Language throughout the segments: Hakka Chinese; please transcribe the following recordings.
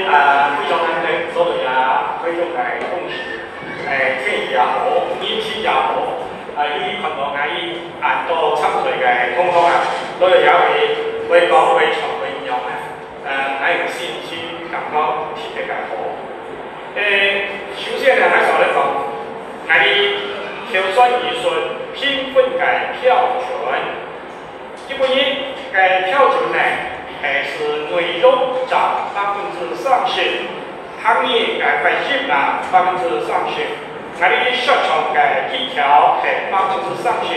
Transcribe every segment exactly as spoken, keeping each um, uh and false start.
啊，非常難得，所有也非常个同時，誒，天氣也好，天氣也好，啊，你看到𠊎恁多參賽个同學啊，所有也會會講會唱會唱啊，呃，𠊎有信心感覺特別个好。誒，首先呢，𠊎想來講，𠊎兜票選藝術評分个標準。 基本个標準呢，係內容佔百分之三十，客語个發音啊百分之三十，𠊎兜說唱个技巧係百分之三十，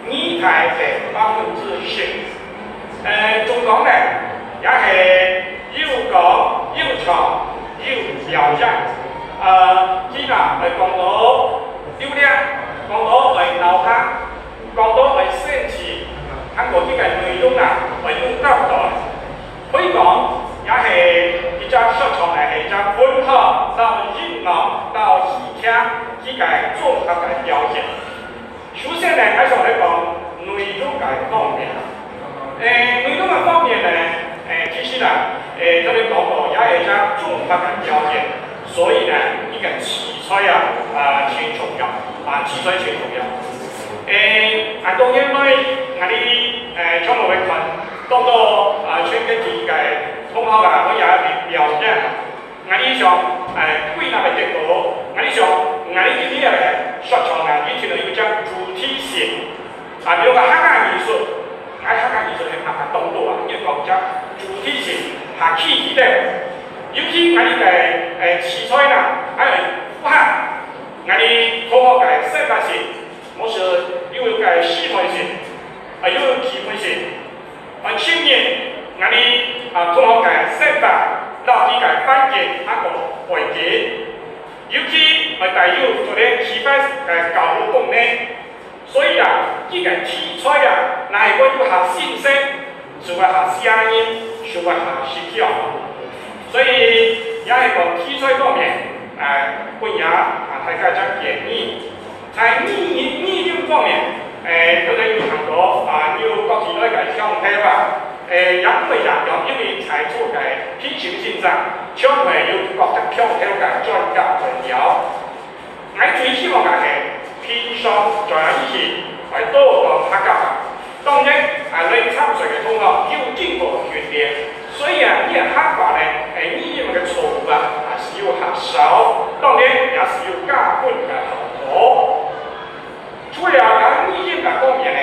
語態係百分之十。呃，總共呢，也係又講又唱又表演。呃，佢若愛講到流利，講到愛鬧熱， 講到愛生趣，還過佢个內容啊，愛有交代。可以講，也係一隻說唱个，係一隻文學、到音樂、到戲劇，佢个綜合个表現。首先呢，𠊎想來講內容个方面。誒，內容个方面呢，誒，其實啊，誒，頭先講到，也係一隻綜合个表現。 所以呢，佢个題材啊，啊，盡重要，啊，題材盡重要。誒，啊，當然來，𠊎兜，誒，全部來看，當多，啊，全國各地个同學啊，佢也會表演啊。𠊎兜想，誒，歸納个結果，𠊎兜想，𠊎兜今日个說唱啊，一定要有一隻主題性。 啊，比如講客家藝術，𠊎客家藝術係客家當多啊，因為講這主題性下去起來，尤其𠊎兜个，誒，題材啦，還有符合𠊎兜同學个生活性，無論有个時代性，啊，有趣味性，啊，深入𠊎兜，啊，同學个生活，到佢个環境，還有背景，尤其愛帶有做得啟發个教育功能。 所以啊，佢个題材啊，若係講有較新鮮，就會較寫人，就會較適合。所以也係講題材方面，誒，分享啊大家一隻建議。在語音語音方面，誒，頭先有談到啊，有各地來个鄉土啊，誒，也毋會影響，因為在座个評審先生，全部有各隻鄉土个專家來聊。 𠊎最希望个係平常專心愛多講客家話。當然，啊，來參賽个同學有經過訓練，所以啊，你个客話呢，誒，語音个錯誤啊，啊，係有較少，當然也係有加分个效果。除了講語音个方面呢，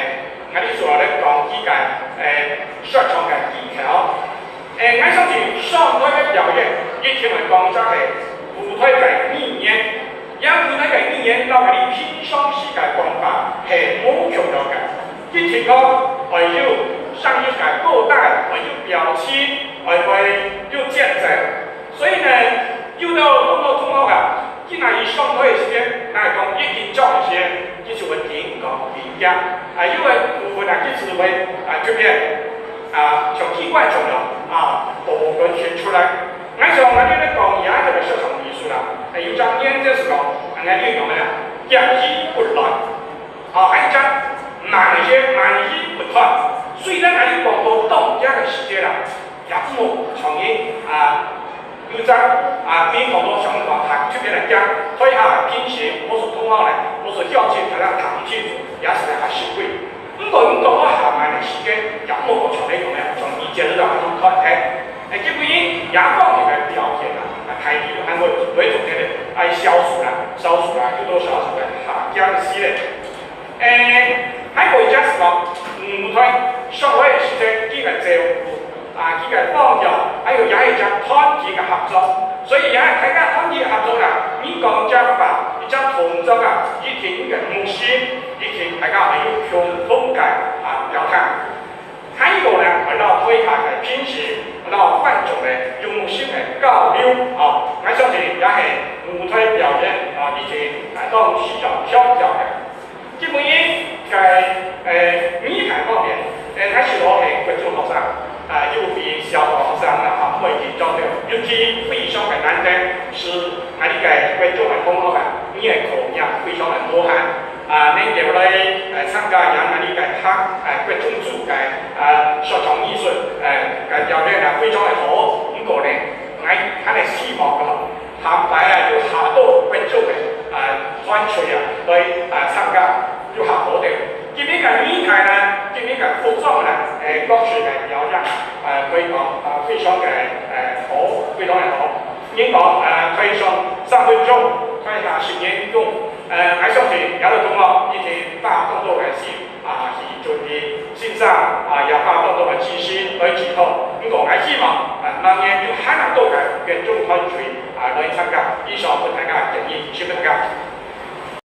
𠊎兜就愛來講佢个，誒，說唱个技巧。誒，𠊎相信上台个表演，一定會講出係舞台个語言，這舞台个語言摎𠊎兜平常時个講法係無共樣个。一定講愛有聲音个高低，愛有表情，愛會有節奏。所以呢，有兜當多同學啊， 佢若一上台个時間，若係講一緊張个時間，佢就會緊講緊遽，啊，有个部分啊，佢就會，啊，特別，啊，像機關銃樣，啊，無完全出來。𠊎想𠊎兜來講，這个說唱藝術啦，啊，有隻原則係講，啊，𠊎兜講个啊，夾一不亂，啊，還有一隻慢一些，慢一不斷。雖然𠊎兜講到當遽个時間啦， 也毋好像人，啊，有隻，啊，比方講像講客出去來講，台下个評審，無論同學呢，無論鄉親，大家聽清楚，也係較實惠。毋過，毋過，𠊎下慢个時間，也毋好像你講个，像以前那種看，嘿。誒，基本上，也講你个表現啊，啊，態度還會，會做得，啊，少數啦，少數啦，有多少數个下降一息咧。 誒，還過一隻係講，嗯，舞台上台个時節，佢个照顧，啊，佢个方向，還有也係一隻團體个合作。所以也係大家團體个合作啦，你講一隻話，一隻動作啊，一定个目心，一定大家愛有共同个，啊，表達。 還有呢，愛摎台下个評審，摎觀眾呢，用心來交流，哦，𠊎相信也係舞台表演，啊，以前，啊，當需要強調个。基本个，在，呃，舞台方面，呃，𠊎係老係國中學生，啊，又比小學生啦，哈，毋會緊張个，尤其非常个難得，係𠊎兜个國中个同學啊，你个口音非常个無限。 啊，能夠來，呃，參加𠊎兜个客，呃，國中組个，呃，說唱藝術，呃，个表演啊，非常个好。毋過呢，𠊎 个表演，呃，非常，呃，非常个，呃，好，非常个好。人講，呃，台上三分鐘，台下十年功。呃，𠊎相信這个功勞一定花當多个心，啊，去準備，先生，啊，也花當多个精神來指導。毋過，𠊎希望，呃，明年有還較多个觀眾團隊，啊，來參加。以上分大家建議，承蒙大家。